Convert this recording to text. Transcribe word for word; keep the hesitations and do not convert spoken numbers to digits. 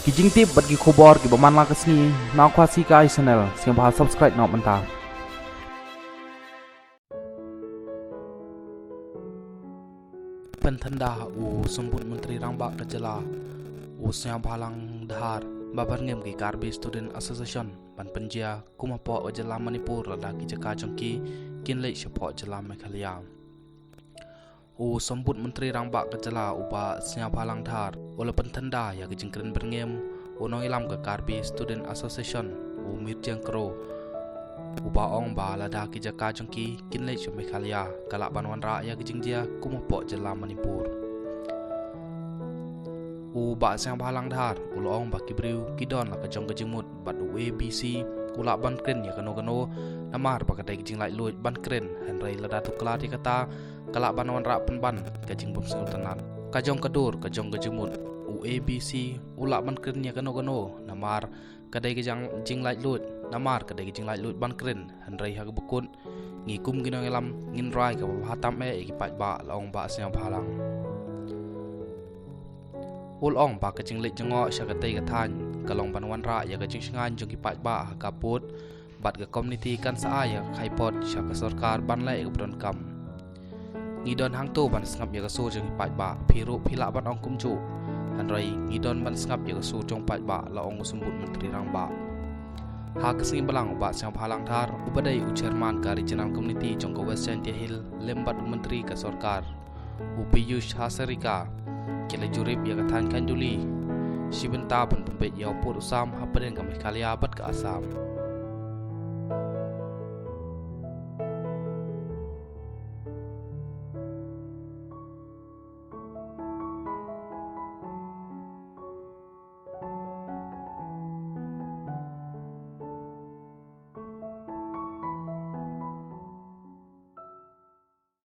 Ki jingtip bad ki khubor kiba man la ka sngi na Khasi Kai Channel, sngewbha subscribe noh mynta. Pynthynda u Symbud Myntri Rangbah ka jylla u Sniawbhalang Dhar ba ban ngim ki Karbi Student Association ban pynjia kum hapoh ka jylla Manipur lada ki jaka jong ki kin leit shapoh jylla Meghalaya. U Symbud Myntri Rangbah ka jylla u Bah Sniawbhalang Dhar u la pynthynda ïa ka jingkren byrngem u nongïalam ka Karbi Student Association u Mirjeng Kro, uba ong ba lada ki jaka jong ki kin leit sha Meghalaya ka lah ban wanrah ïa ka jingjia kum hapoh jylla Manipur. U Bah Sniawbhalang Dhar u la ong ba ki briew ki don la ka jong ka jingmut bad u A B C u lah ban kren ïa kano kano namar ba ka dei ka jinglaitluid ban kren, hynrei lada tu klar ïa kata ka lah ban wanrah pynban ka jingbymsngewtynnat. Ka jong ka dur ka jong ka jingmut, u A B C u lah ban kren ïa kano kano namar ka dei ka jing, jinglaitluid, namar ka dei ka jinglaitluid ban kren, hynrei ha kaba kut ngi kum ki nongïalam ngin rai kaba bha tam eh ïa ki paidbah, la ong Bah Sniawbhalang. U la ong ba ka jingleit jngoh sha katei ka thaiñ ka long ban wanrah ïa ka jingshngaiñ jong ki paidbah ha ka pud bad ka community kan sa ai ïa ka khaipod sha ka sorkar ban leh ïa kaba donkam. Ngi don hangto ban sngap ïa ka sur jong ki paidbah, phi ruh phi lah ban ong kumjuh. Hynrei ngi don ban sngap ïa ka sur jong paidbah, la ong u Symbud Myntri Rangbah. Ha ka sngi Balang u Bah Sniawbhalang Dhar uba dei u chairman ka Regional Committee jong ka West Jaintia Hills lem bad u Myntri ka sorkar u Piyush Hazarika ki la jurip ïa ka thaiñ Khanduli shi bynta ban pynbeit ïa u pud u sam hapdeng ka Meghalaya bad ka Assam.